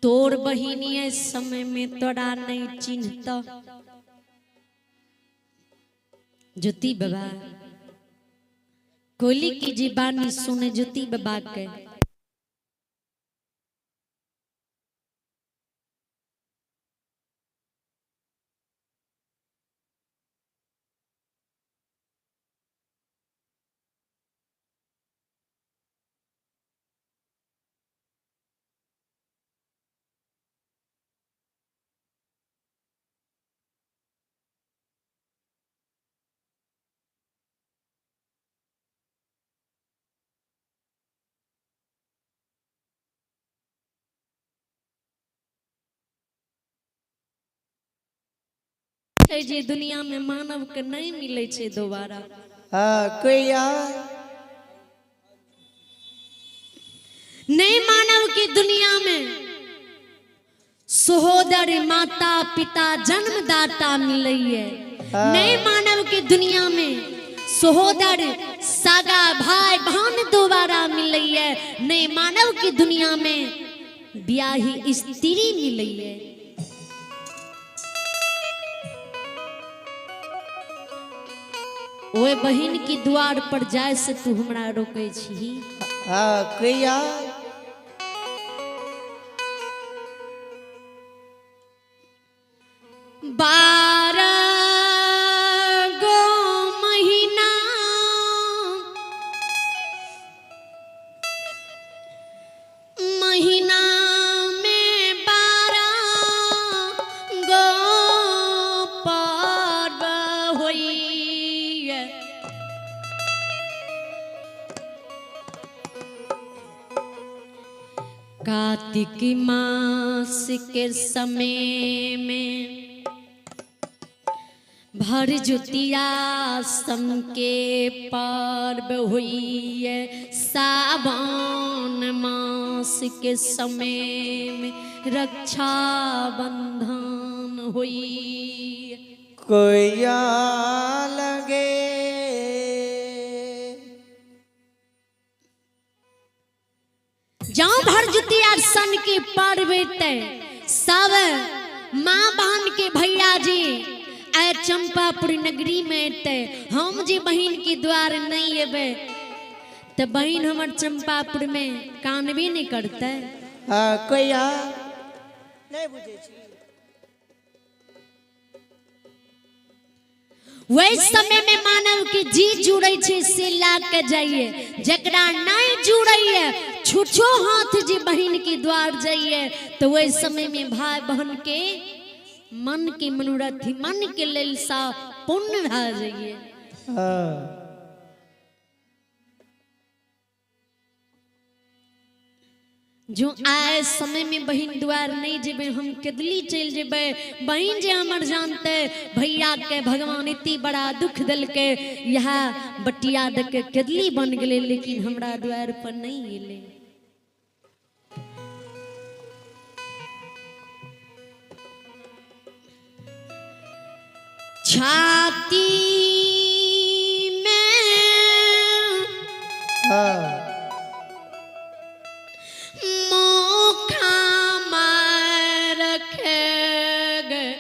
तोर बहिन ये समय में तोरा नहीं चिन्हत। ज्योति बाबा कोयली की जी बानी सुने ज्योति बाबा के। छै जे दुनिया में मानव के नहीं मिले छै दोबारा। हाँ, कोइया नहीं मानव की दुनिया में सहोदर माता पिता जन्मदाता मिलैये। नहीं मानव की दुनिया में सहोदर सगा भाई बहन दोबारा मिलैये। नहीं मानव की दुनिया में ब्याही स्त्री मिलैये। ओए बहिन की द्वार पर जाय से तू हमरा रोकै छी। हाँ, कोइया 12 गो महीना महीना में 12 गो पर्व होइए। कार्तिक मास के समय में भरजुतिया सन के पर्व होइए। सावन मास के समय में रक्षाबंधन होइए। कोइया लगे जाओ भरजुतिया सन के पर्व एतै सब माँ बहन के भैया जी आए चंपापुर नगरी में एतै। हम जे बहिन के द्वार नहीं एबै तो बहिन हमर चंपापुर में कानबे नहीं करतै। हाँ, कोइया नहीं बुझे छी। वही समय में मानव के जी जुड़े छे से ला के जाइए, जकरा नहीं जुड़े छुछो हाथ जी बहिन के द्वार जाइए तो वही समय में भाई बहन के मन के मनोरथ मन के ललसा पुण्य भा जाइए। हाँ। जो आए समय में बहिन द्वार नहीं जेबे हम केदली चल जेबे। बहिन जे हमर जानते भैया के भगवान इतनी बड़ा दुख दिलके यह बटिया दे के केदली बन गेले लेकिन हमरा द्वार पर नहीं एले। छाती में हाँ। मोखा मार रखे गए।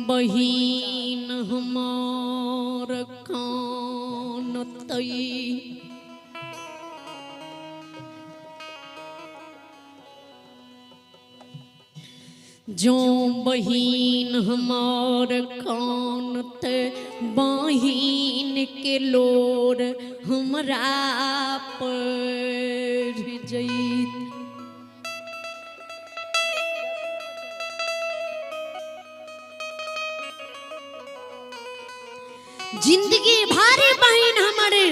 बहिन हमार कान तई जो बहिन हमार कान ते बहिन के लोर हमरा पर जईत। जिंदगी भारी बहिन हमारे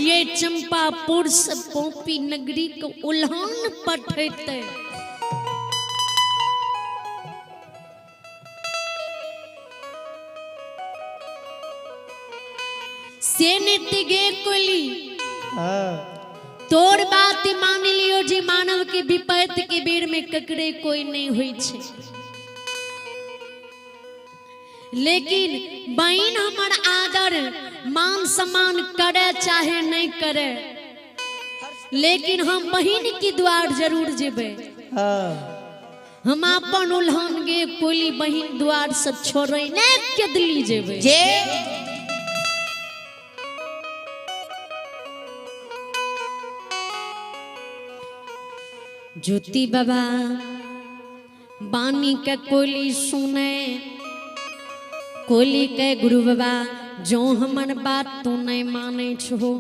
ये चंपापुर से पोपी नगरी को उल्हान पठेते। से नित्य गे कोली तोर बात मान लियो जे मानव के विपत के बेर में ककरे कोई नहीं हुई छे, लेकिन बहिन हमर आदर मान सम्मान करे चाहे नहीं करे, लेकिन हम बहिन की द्वार जरूर जेबै। हाँ। हम अपन उल्हान गे कोली बहिन द्वार से छोड़े ने केदली जेबै। जे ज्योति बाबा बानी के कोली सुने, कोली के गुरु बाबा जो हमर बात तू नहीं माने छो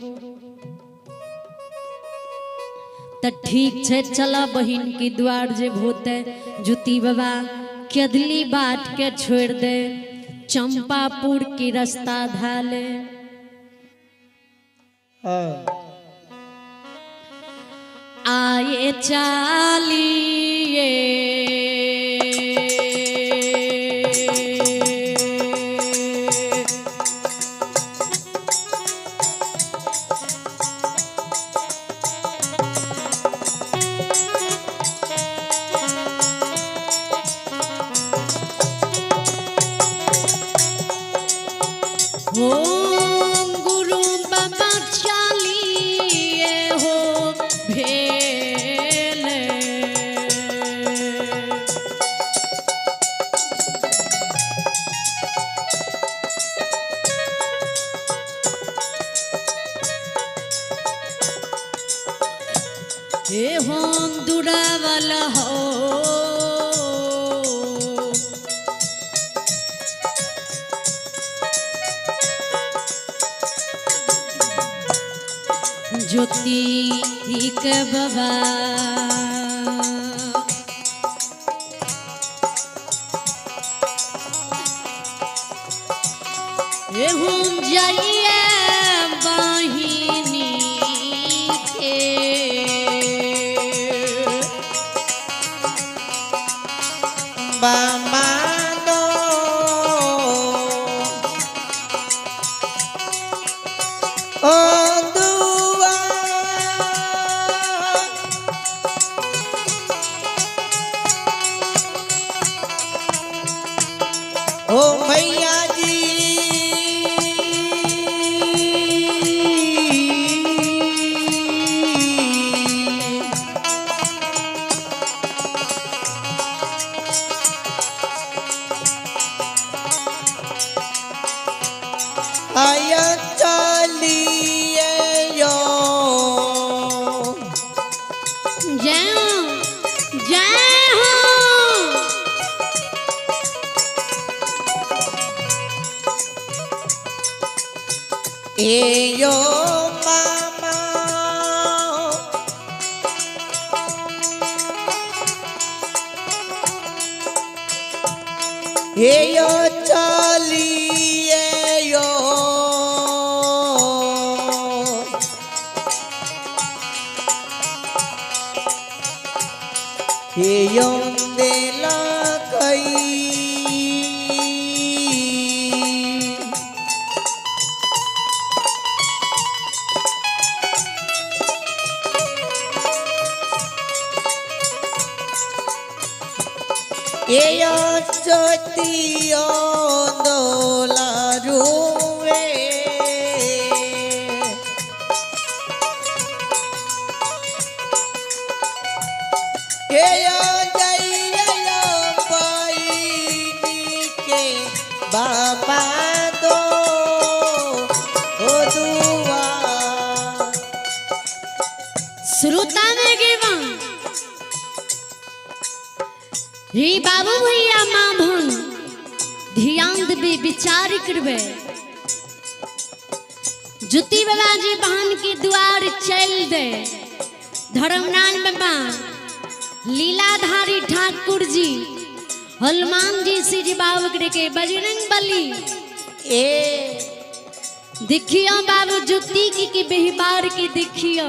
त ठीक छै, चला बहिन की द्वार जे होते। ज्योति बाबा केदली बाट के छोड़ दे, चंपापुर की रास्ता धाले। हाँ। आए चालिए ओम गुरु बाबा चालिए हो भेल। हे हम दुरावल हो ज्योति के बाबा। हे हम जाइए बहिनी के। बाबा दो ओ दुआ ओ मैया जी आया चलिए यो। जय हो, जय हो। ए यो मामा हे यो चलिए यो। हे यो देला कई। ए ज्योतियो दोला रुवे। ए जय बहिनी के बाबा दो ओ दुआ। श्रोता में गिरवा ही बाबू भैया माँ भन ध्यान देबे, विचार करबे। ज्योति बाबा जी बहन के द्वार चल दे, धर्मनाथ बाबा लीलाधारी ठाकुर जी हनुमान जी श्री जी बाबू के बजरंग बली। ए देखियो बाबू ज्योति की व्यवहार के देखियो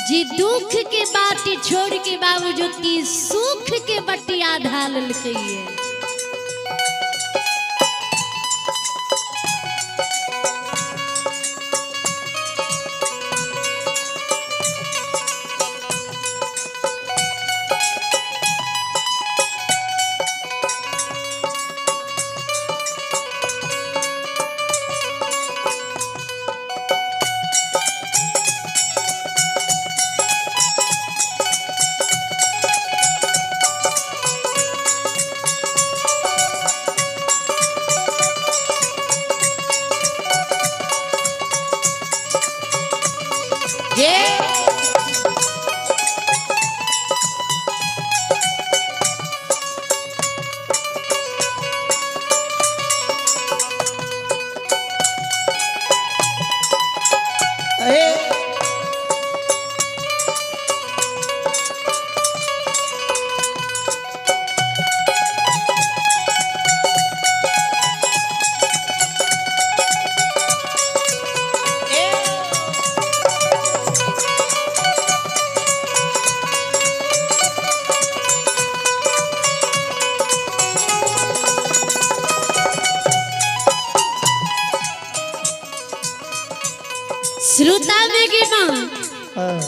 जी, दुख के बाटी छोड़ के बाबू ज्योति सुख के बटिया ढाल है। श्रोता में गे माँ हाँ।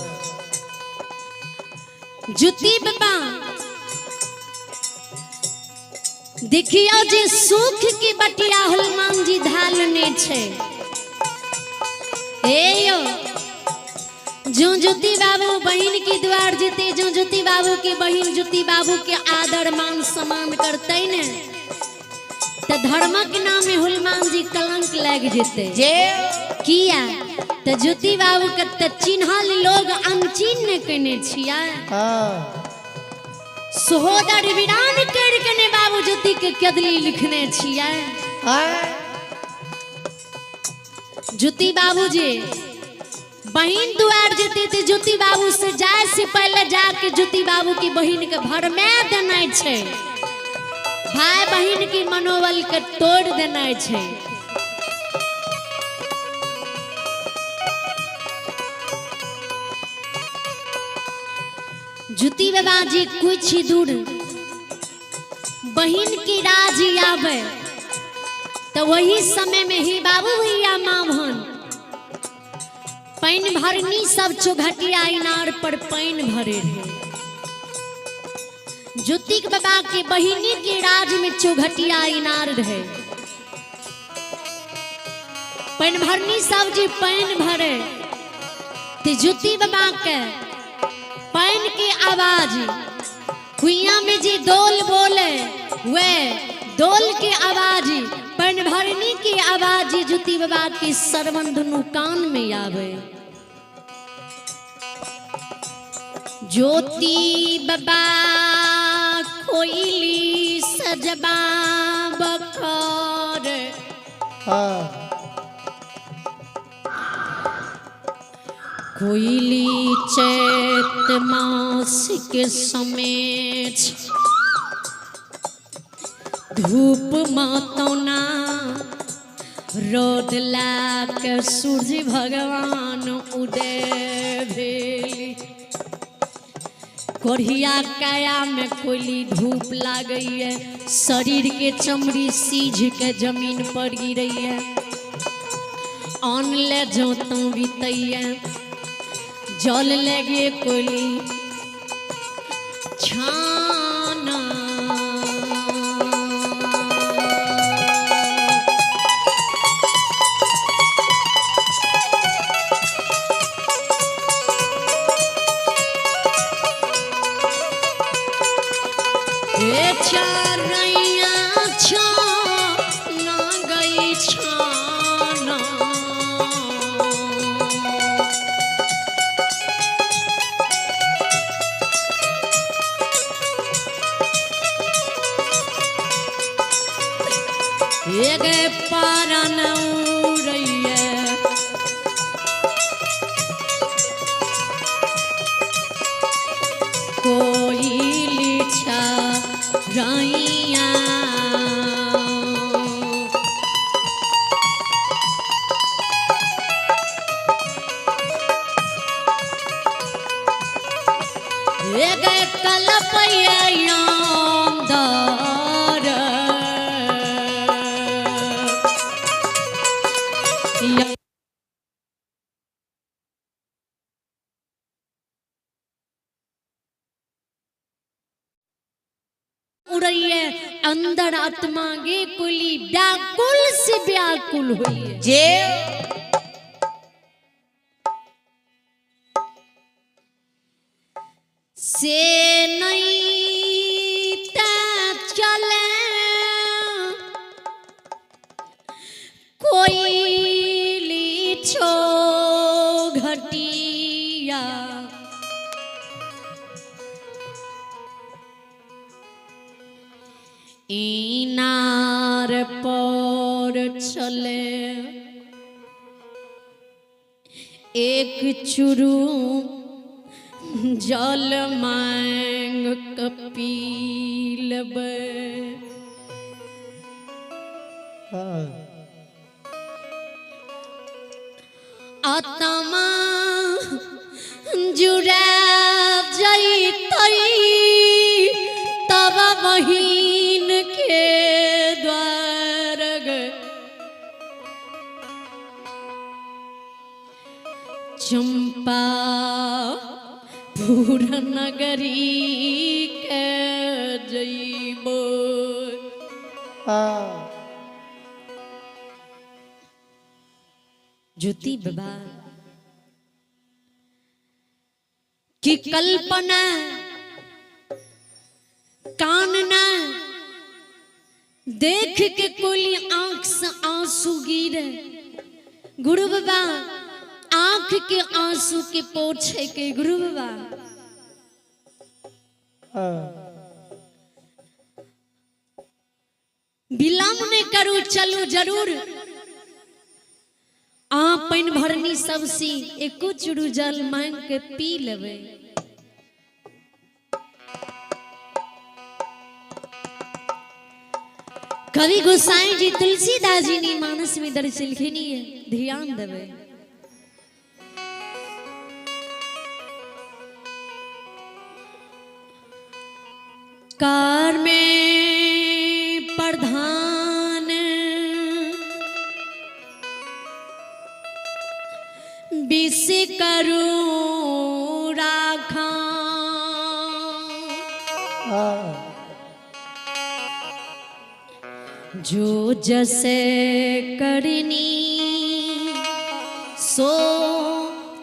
जुती बाबा देखियो जे सुख की बटिया हनुमान जी धालने छे। ए यो जो ज्योति बाबू बहन की द्वार जीते, जो ज्योति बाबू की बहन ज्योति बाबू के आदर मान सम्मान करते ने तो धर्मक नाम में हनुमान जी कलंक लग जेते। जे किया तो ज्योति बाबू के तो चिन्हल लोग अनचिन्ह केने छिया। हाँ। सहोदर वीरान कर के ने बाबू ज्योति के कदली लिखने छिया। हाँ। ज्योति बाबू जी बहन दुआर जेते ते ज्योति बाबू से जाए से पहले जाके ज्योति बाबू की बहन के भरमे देना छे, भाई बहन की मनोबल के तोड़ देना छे। ज्योति बाबा जी कुछ ही दूर बहन की राज आवे तो वही समय में ही बाबू भैया माँ भन पैन भरनी सब चौघटिया इनार पर पैन भरे रहे। ज्योतिक बाबा के बहिनी के राज में चौघटिया इनार रहे, पैन भरनी सब जी पैन भरे ते ज्योति बाबा के पैन के आवाज कुइया में जी डोल बोले वे डोल के आवाज पैन भरनी की आवाज ज्योति बाबा के सरवन दुनू कान में आवे। ज्योति बाबा कोइली सजबा बखर हाँ। कोइली चैत मास के समेत धूप मातौना रौद लाग सूर्य भगवान उदय भेली। कोढ़िया काया में कोयली धूप लागैए, शरीर के चमड़ी सीझ के जमीन पर गिरैए, अन्न ले जो तू बीतैए, जल लगे कोयली छाना। चारैया छाना गई छाना। एक पारन उड़ैया कोइली छारैया। एक कलपैया अंदर उड़ैये अंदर आत्मा गे कुली व्याकुल से व्याकुल होइए। जे से नहीं ता चले कोइली छो घटिया। इनार पर चले एक चुरू जल मांग कपी लेबै। हाँ। आत्मा जुड़ा जैतै तब बहिन के द्वार गे। चंपा पूर नगरी के जइबो। हाँ। ज्योति बाबा की कल्पना कान ना देख के कोली आंख से आंसू गिरे। गुरु बाबा आंख के आंसू के पोछे के गुरु बाबा। हाँ। विलम्ब नहीं करू, चलू जरूर। आ पानि भरनी सबसे एको चूरू जल मांग के पी लेबै। कवि गोसाई जी तुलसीदास जी ने मानस में दर्शलखिन है, ध्यान देबै। कार में प्रधान विष करू राखा, हाँ। जो जसे करनी सो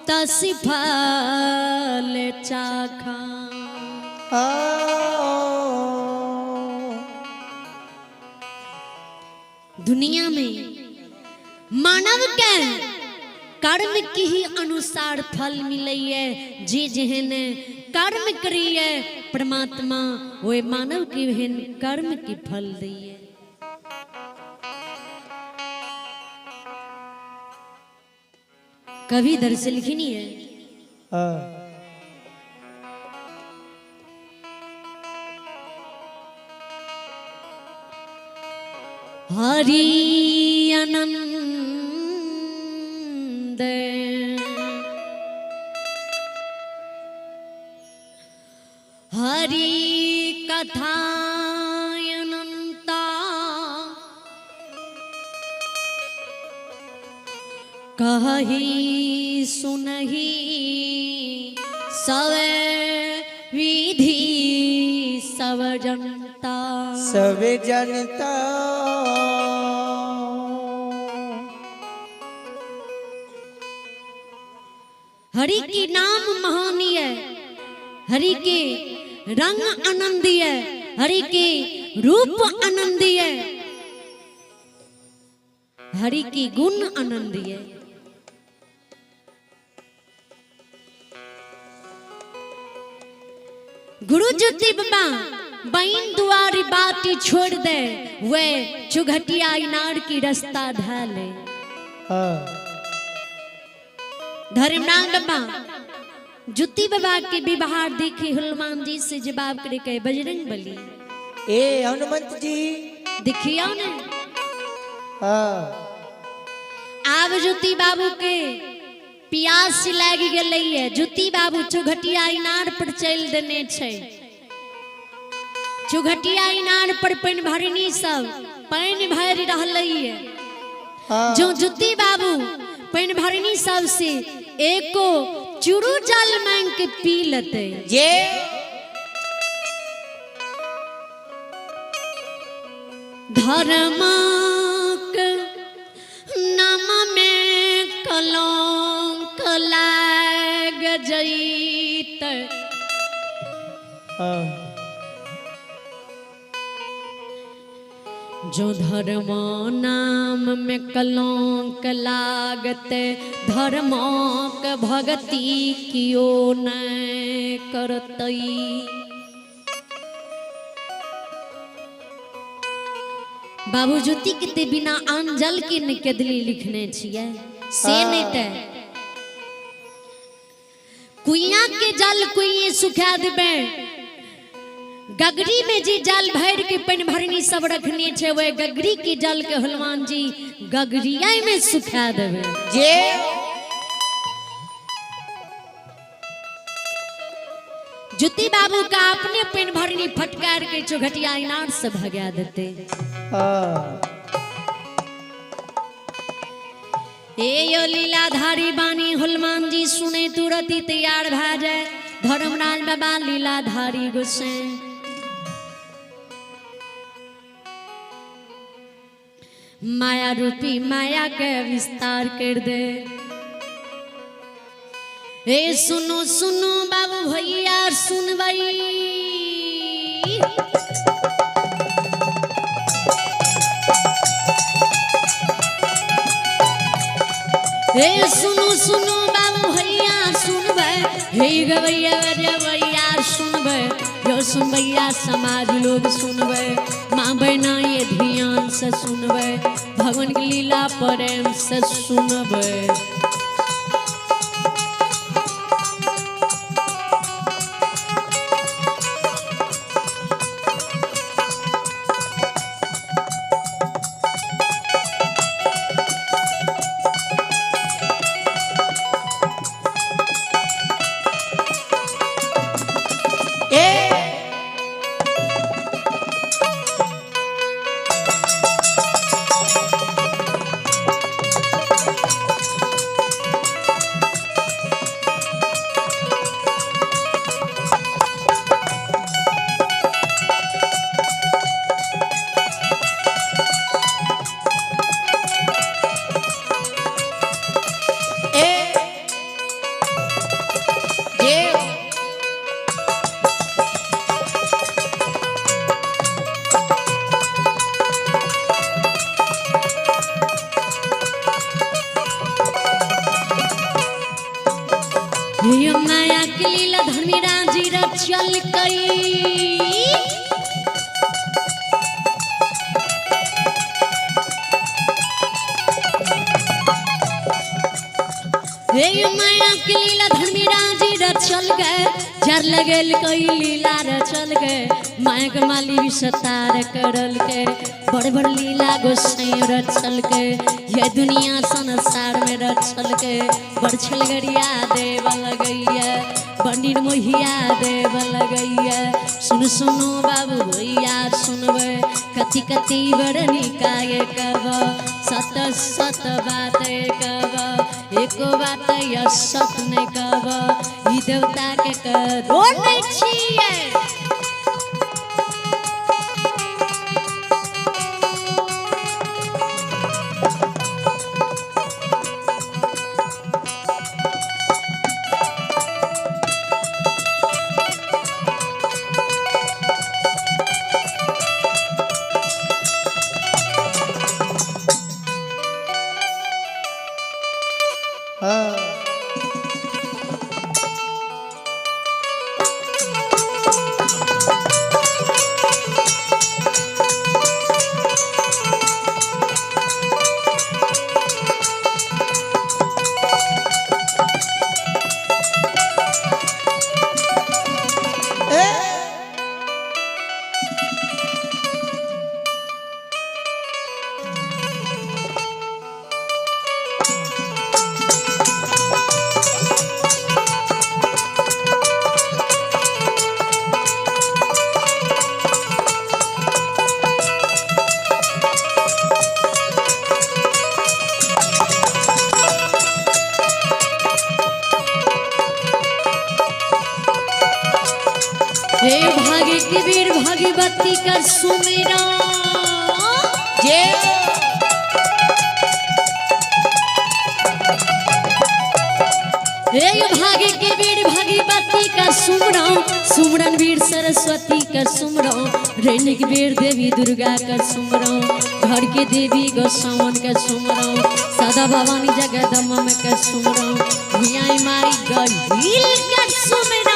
तस फल चाखा। हाँ। दुनिया में मानव के कर्म के ही अनुसार फल मिलैए। जे जेहन कर्म करिए परमात्मा ओए मानव के वहन कर्म के फल दैए। कवि दर्शलखिन है। हाँ। हरि आनंद हरि कथा अनंता कही सुनही सब विधि सब जनता। सब जनता। हरि के नाम महानीय, हरि के रंग आनंदीय, हरि के रूप आनंदीय, हरि के गुण आनंदीय। गुरु ज्योति बाबा बहन दुआरी बाटी छोड़ दे, वे चुघटिया इनार की रास्ता ढाले। हाँ। धर्मनाथ बाबा ज्योति बाबा के व्यवहार देखे हनुमान जी से जवाब करे कहे बजरंग बली। ए हनुमंत जी देखियो ने। हाँ। आब ज्योति बाबू के प्यास लागि गेलै है। ज्योति बाबू चुघटिया इनार पर चल देने छै। चुघटिया इनार पर पानि भरनी सब पानि भरि रहलै है। हाँ। जो ज्योति बाबू पानि भरनी सब से एको चूरू जल मांग के पी लेते। जे धर्मक नाम में कलंक लाग जैत। हाँ। जो धर्म नाम में कलंक लागते धर्मक भक्ति कियो नहीं करतई। बाबू ज्योति के बिना आन जल के न केदली लिखने छियै से नहीं ते कुइया के जल कुइये सुखा देबे। गगरी में जे जल भर के पानि भरनी सब रखने छे वह गगरी के जल के हनुमान जी गगरिया में सुखा देबे। जे ज्योति बाबू का अपने पानि भरनी फटकार के चौघटिया इनार से भगा देते। हाँ। ए यो लीलाधारी बानी हनुमान जी सुने तुरंत ही तैयार भए जाए। धर्मराज बाबा लीलाधारी गोसाई। माया रूपी माया के विस्तार कर दे। ए सुनो सुनो बाबू भैया सुनबई। हे सुनो सुनो बाबू भैया सुनबै, हे गवैया गवैया सुनबै, यो सुनबैया समाज लोग सुनबै, माँ बहना ये ध्यान से सुनबै, भगवान की लीला प्रेम से सुनबै। ए ए जे हे माया के लीला धर्मी राजी रचल कई। हे माया के लीला धर्मी राजी रचल गए, जर लगल कई लीला रचल गए, माया के माली विस्तार करल के, बड़ बड़ लीला गोसाई रचल के, ये दुनिया संसार में रचल के, बड़ छलगरिया देव लगैया, बंडिर मोहिया देव लगैया। सुन सुनो बाबू भैया सुनबै, कति कति बड़ निकाय कब, सत सत बात कब, एको बात असत नहीं कब, ई देवता के करो नहीं छियै। हाँ ए हे भाग्य के वीर भाग्यवती कर सुमेरा। जे हे भाग्य के वीर भाग्यवती का सुमरो, सुमरन वीर सरस्वती का सुमरो, रैनिक वीर देवी दुर्गा का सुमरो, घर के देवी गोसावन का सुमरो, सदा भवानी जगदम्बा में का सुमरो, भुइयाई मारी गहील का सुमरो।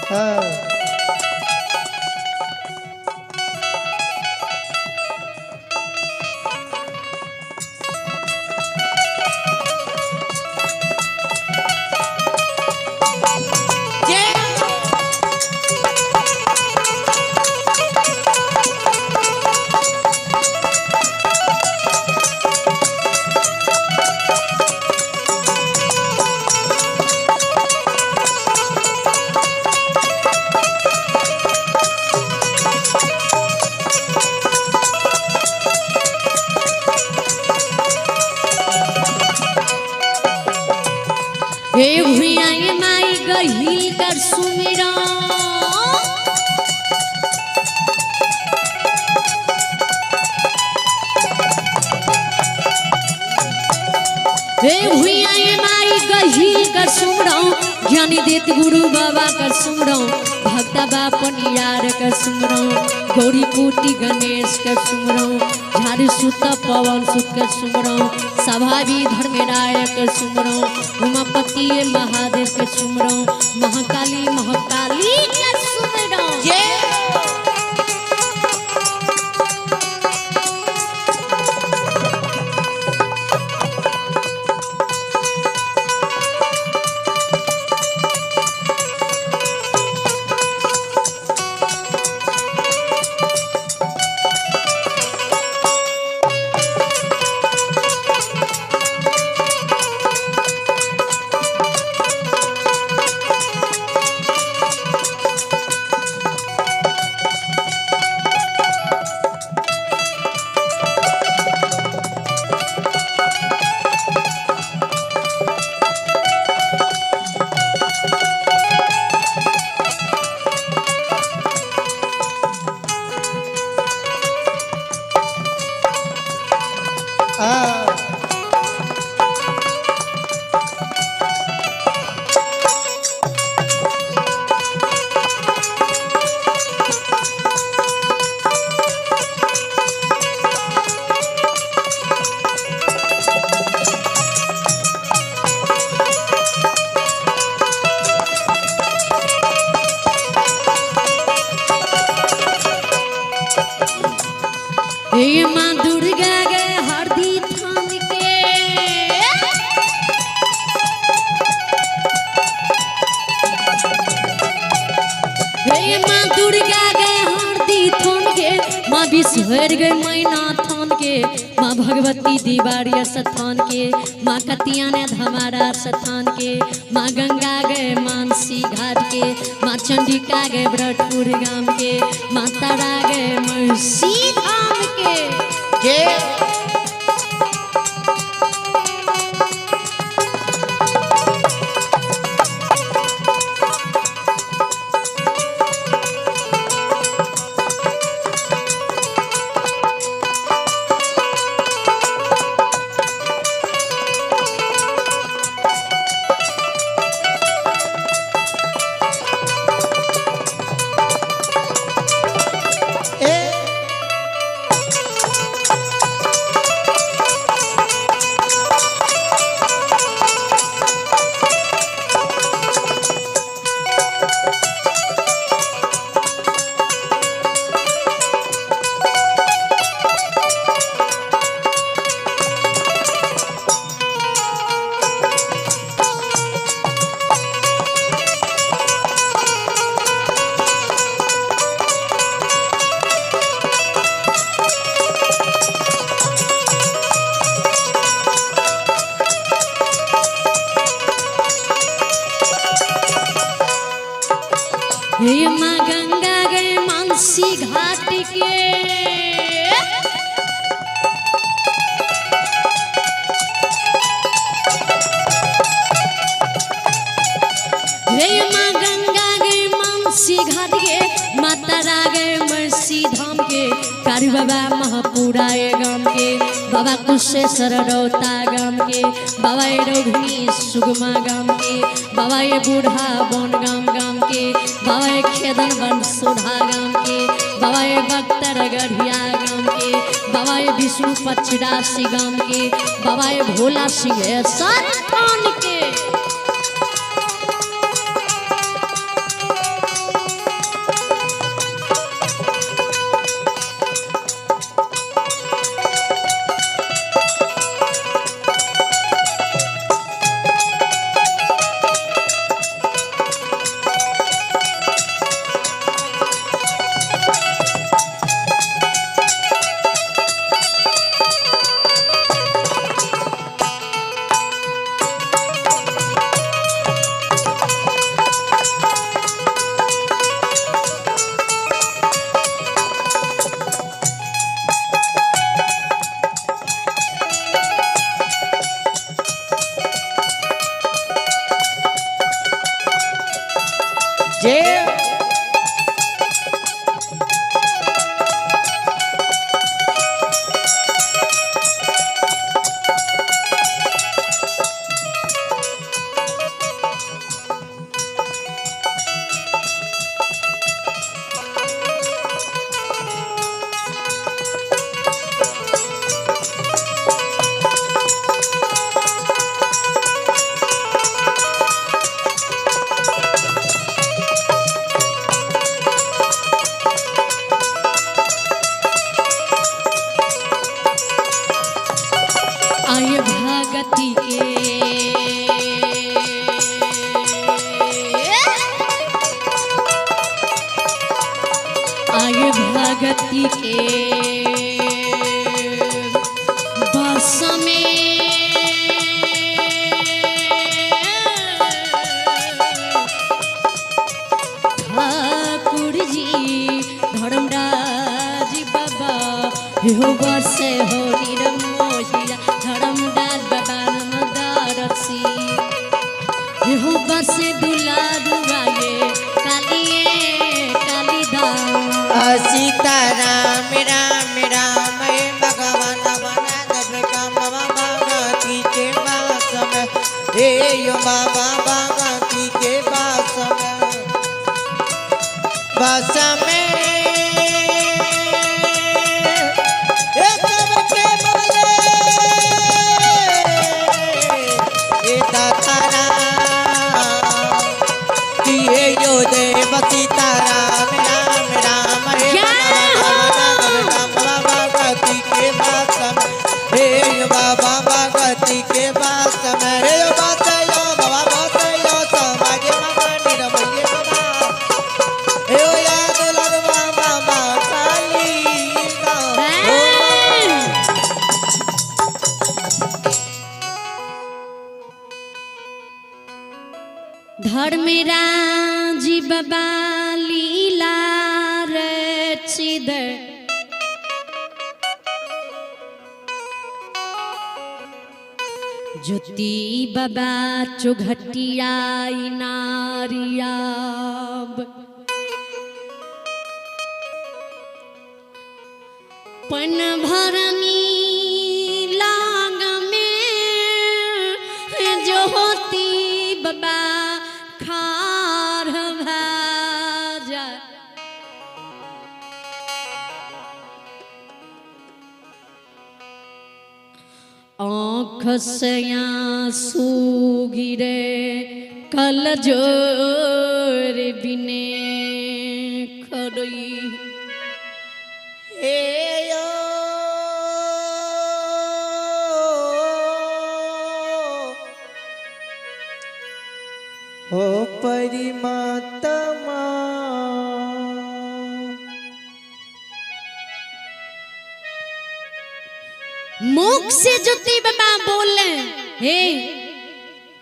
हाँ। हे भुइया ये माई गहिल कर सुमिरा। हे भुइया ये माई गहिल कर सुमरौ, ज्ञानी देत गुरु बाबा कर सुमरौ, भक्ता बापन यार कर सुमरौ, गौरी कोटि गणेश कर सुमरौ, झाड़ू सुत पवन सुत कर सुमरौ, सभावी धर्मराय कर सुमरौ, उमापति महादेव के सुमरौ, महाकाली महाकाली के सुमरौ। हाँ। हे माँ दुर्गा गे हरदी थान के। हे माँ दुर्गा गे हरदी थान के, माँ विषहर गे मैना थान के, माँ भगवती दीवारिया स्थान के, माँ कतियाने धमारा स्थान के, माँ गंगा गे मानसी घाट के, माँ चंडिका गे ब्रटपुर गाम के, माँ तारा गे महिषी धाम के। ए हे माँ गंगा गए मानसी घाट के। हे माँ गंगा गए मानसी घाट के, माता रा गए मर्सी धाम के, कारू बाबा महापुरा गाम के, बाबा कुशेश्वर रौता गाम के, बाबा ए रघुनी सुगमा गाम के, बाबा ए बूढ़ा बन गाम गाम के, बाबा ए खेदन बन सोढ़ा गाम के, बाबा ए बख्तर गढ़िया गाम के, बाबा ए विष्णु पचरासी गाम के, बाबा ए भोला सिंहेश्वर थान के। जे आय भगति के आय भगति के बस में ठाकुर जी धर्मराज बाबा हो बस हो निरमोहिया धर्मराज बाबा नमदारसी हो बस दुलारुआए कालिए कालिदास सीता राम राम राम हे भगवान बना दे काम बाबा भगती के बास में हे यो बाबा भगती के बास में बास में हे सबके बोले हे दाता राम कि हे यो देव सीता राम राम राम हे भगवान राम बाबा भगती के बास में हे यो बाबा भगती के बास में हे यो बास यो बाबा बास यो समाजे बाबा निरमये बाबा हे यो या दुलार बाबा बाबा काली दा धर्मराज बाबा लीला रचिद ज्योति बाबा चौघटिया नारियाब पन भरनी लाग में ज्योति बाबा खार भाजा आँख से आंसू गिरे कल जोर बिने खड़ई हे यो हो परिमात्मा मुख से ज्योति बाबा बोले हे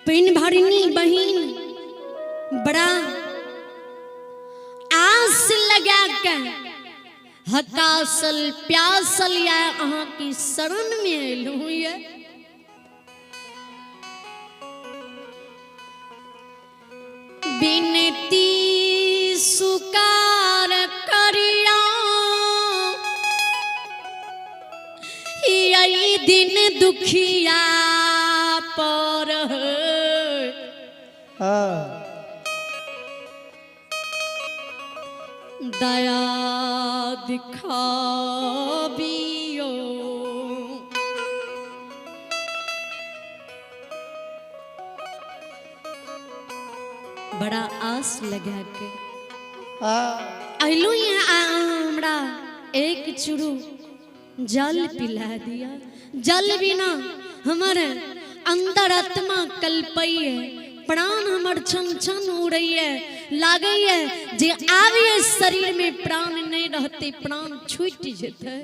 पिन भरनी बहिन बड़ा आस लगा के हतासल प्यासल या अहाँ की शरण में अयलहुँ ये विनती सुकार करिया यही दिन दुखिया पर हाँ दया दिखाबियो बड़ा आस लगा के हाँ अयलू यहाँ आ हमरा एक चुरू जल पिला दिया। जल बिना हमर अंदर आत्मा कल्पैये, प्राण हमर छन छन उड़ैये, लागैये जे आबिये शरीर में प्राण नहीं रहते, प्राण छूटि जेतै।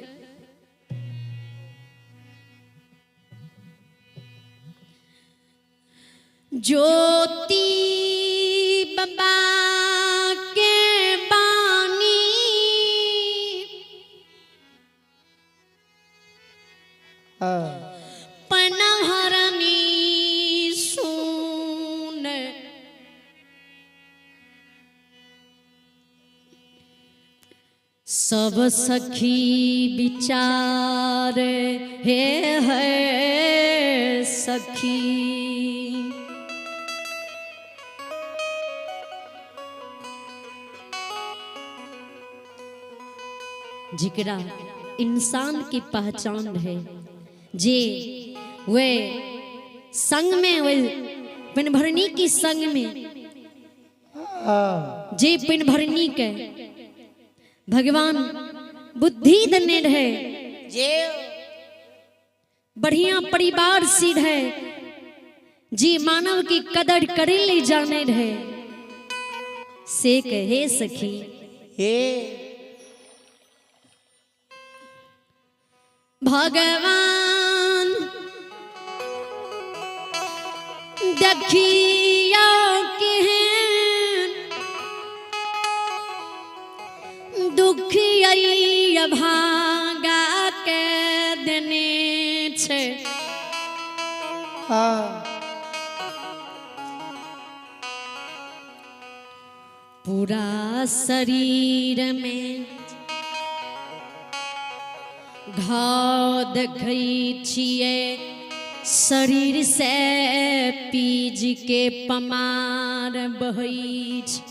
ज्योति बाबा के बानी हाँ पनहरनी सुन सब सखी विचार हे है सखी। जिकरा इंसान की पहचान रहे, जे वे संग में, वे पिनभरनी की संग में, जे पिनभरनी के भगवान बुद्धि देने रहे, जे बढ़िया परिवार सी रहे, जे मानव की कदर करे ले जाने रहे, से कहे सखी हे भगवान देखियो केहन दुखिया भागा के देने छै। हाँ पूरा शरीर में घाव देखै छियै, शरीर से पीज के पमार बहै छै।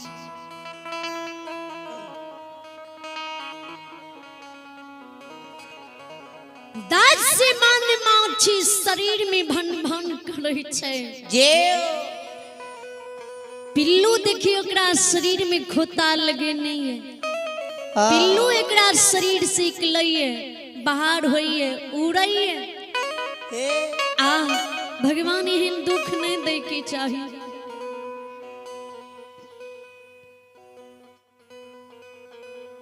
10 मन माछी शरीर में भन भन करै छै। जे पिल्लू देखी ओकरा शरीर में खोता लगे नहीं है, पिल्लू एकरा शरीर से निकलैए, बाहर होइए, उड़ैए। हे आ भगवान एहन दुख नहीं दै के चाही।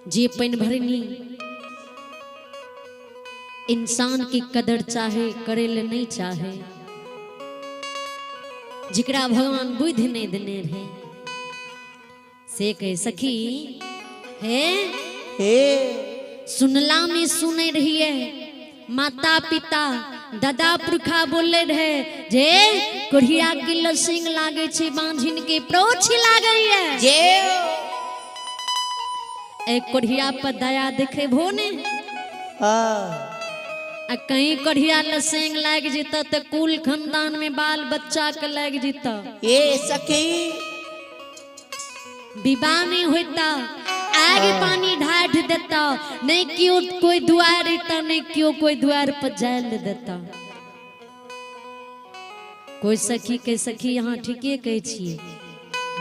जे पानि भरनी इंसान की कदर चाहे करे ले नहीं चाहे, जिकरा भगवान बुद्धि नहीं देने रहे, से कहे सखी हे हे सुनला में सुने रहिए, माता पिता दादा पुरखा बोले रहे जे कोढ़िया के लसिंग लागे छे, बांझिन के प्रोछ लागे है। जे ए कोढ़िया पर दया देखे भो ने, हाँ आ कहीं कोढ़िया लसिंग लाग जेता त कुल खानदान में बाल बच्चा के लाग जेता, ए सखी विवाह नहीं होता, आग पानी ढाठ देता, नहीं क्यों कोई दुआर देता, नहीं क्यों कोई दुआर पर जाल देता। कोई सखी के सखी यहाँ ठीके कहै छियै,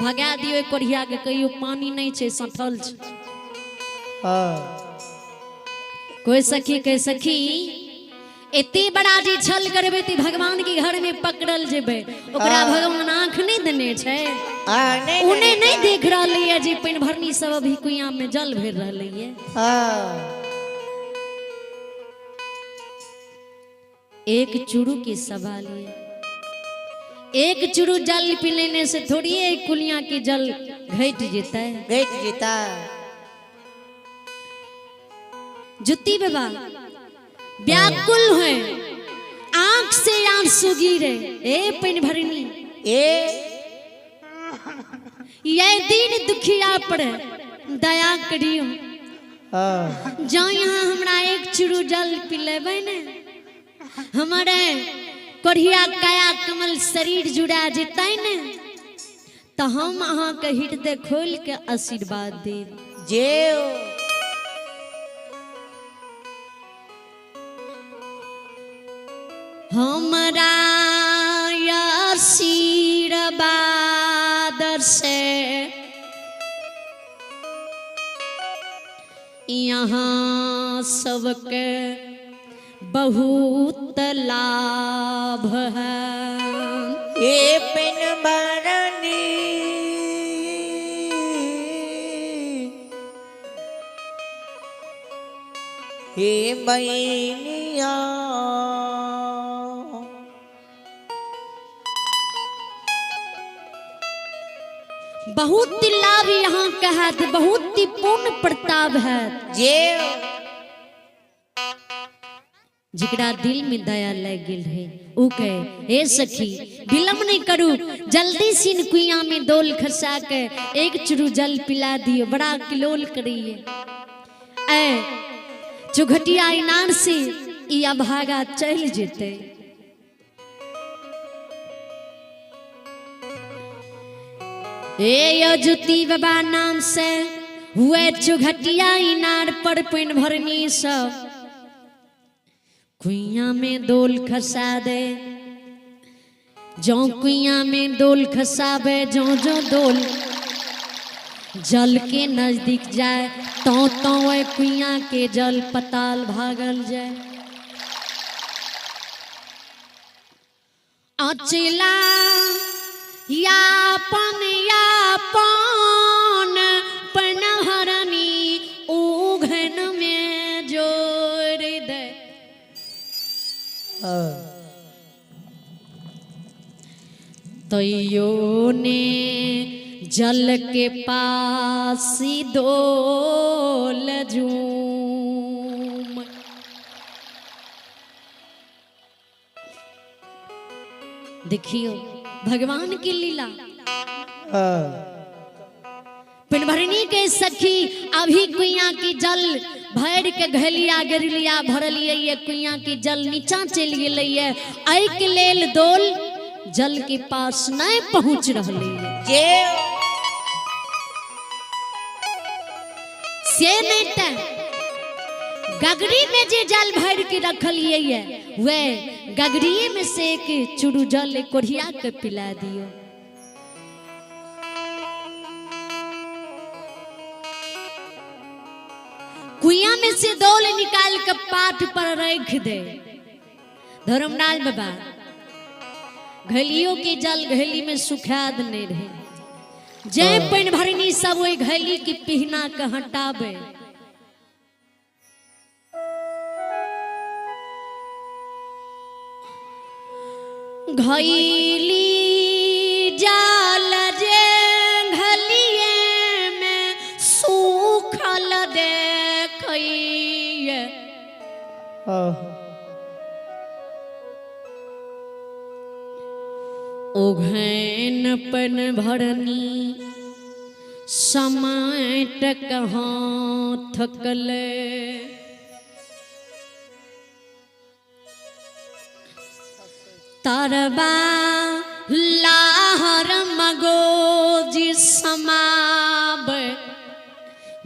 भगा दियो कोढ़िया के, कहियो पानी नहीं छै, सठल छै। हाँ कोई सखी के सखी एते बड़ा जे छल करबे ते भगवान के घर में पकड़ल जेबे, ओकरा भगवान आंख नहीं देने छै, आ नहीं उन्हें नहीं देख रहलै है जे पानि भरनी सब अभी कुइयां में जल भरि रहलै है। हाँ एक चूरू के सवाल है, एक चूरू जल पी लेने से थोड़ी एक कुलिया के जल घट जेता है, घट जेता। जुत्ती बाबा व्याकुल है, आंख से आंसू गिरे, ए पानि भरनी ए ये दिन दुखिया पर दया करियो, हाँ जो यहाँ हमरा एक चूरू जल पिलेबै ने, हमारे कोढ़िया काया कमल शरीर जुड़ा जेतै ने, तो हम अहाँ के हृदय खोल के आशीर्वाद देब। जे हमरा आशीर्वाद से यहाँ सबके बहुत लाभ है। ए पिन भरनी हे बहनिया, बहुत लाभ यहाँ का है, बहुत ही पूर्ण प्रताप है। जे जिकरा दिल में दया लग गेल है उ कहे हे सखी विलम्ब नहीं करू, जल्दी सिन कुइया में डोल खसा के एक चुरू जल पिला दियो, बड़ा किलोल करिए। ऐ चुघटिया इनार से ई अभागा चलि जेतै। ए अजुति बाबा नाम से हुए चुघटिया इनार पर पानि भरनी सब कुइया में दोल खसा दे। जो कुइया में दोल खसाबे, जो जो दोल जल के नजदीक जाए तो वह कुइया के जल पताल भागल जाए। अचला यापन यापन पनहरनी उघन में जोड़ दे। तैयो ने जल के पास दोल झूम। देखियो भगवान की लीला। पिनभरनी के सखी अभी कुइया की जल भर के घलिया गिरलिया भरलिए ये कुइया की जल नीचा चलि गेलैये, एहि के लेल दोल जल के पास नहीं पहुंच रहलै। जे से नहीं ते गगरी में जे जल भर के रखलिए ये वे गगरिए में से एक चुरू जल कोढ़िया के पिला दियो। कुइया में से दौल निकाल के पाट पर रख दे। धर्मलाल बाबा घलियो के जल घली में सुखा देने रहे। जय पानि भरनी सब वही घली की पिहना के हटाबे। घैली जाल जे घलिए में सूखल देखैये। उघैन पन भरनी समाट कहाँ थकले। तरबा लाहर मगोज समाब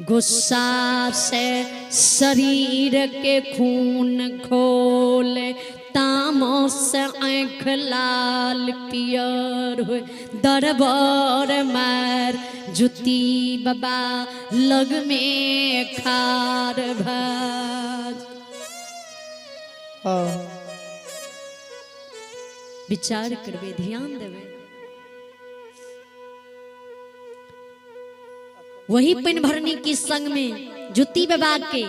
गुस्सा से शरीर के खून खोल तामो से आँख लाल पियर हुए दरबार मार जुती बाबा लग में खार भाज। विचार करबे, ध्यान देबे। वही पिन भरनी के संग में जुती बाबा के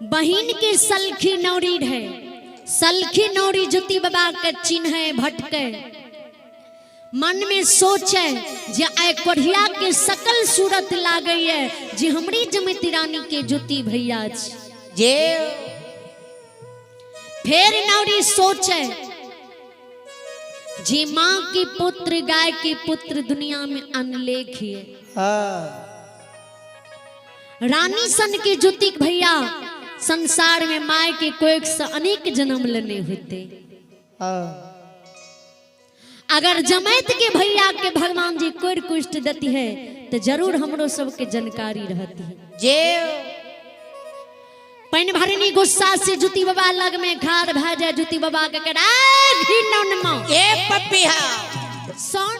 बहिन के सलखी नौरी रहे। सलखी नौरी जुती बाबा के चिन्ह भटके मन में सोचे जे आइ कोढ़िया के सकल सूरत लागे है जे हमरी जमती रानी के जुती भैया छी। जे फेर नौरी सोचे जे माँ की पुत्र गाय की पुत्र दुनिया में अनलेख है। रानी सन के जुती भैया संसार में माय के कोख से अनेक जन्म लेने होते। अगर जमैत के भैया के भगवान जी कोई कुष्ठ देती है तो जरूर हमरो सबके जानकारी रहती है। जे पानि भरनी गुस्सा से जुती बाबा लग में खार भा जाए जुती बाबा के कहे, "आ, घिनौन माँ।" ए पपिहा सोन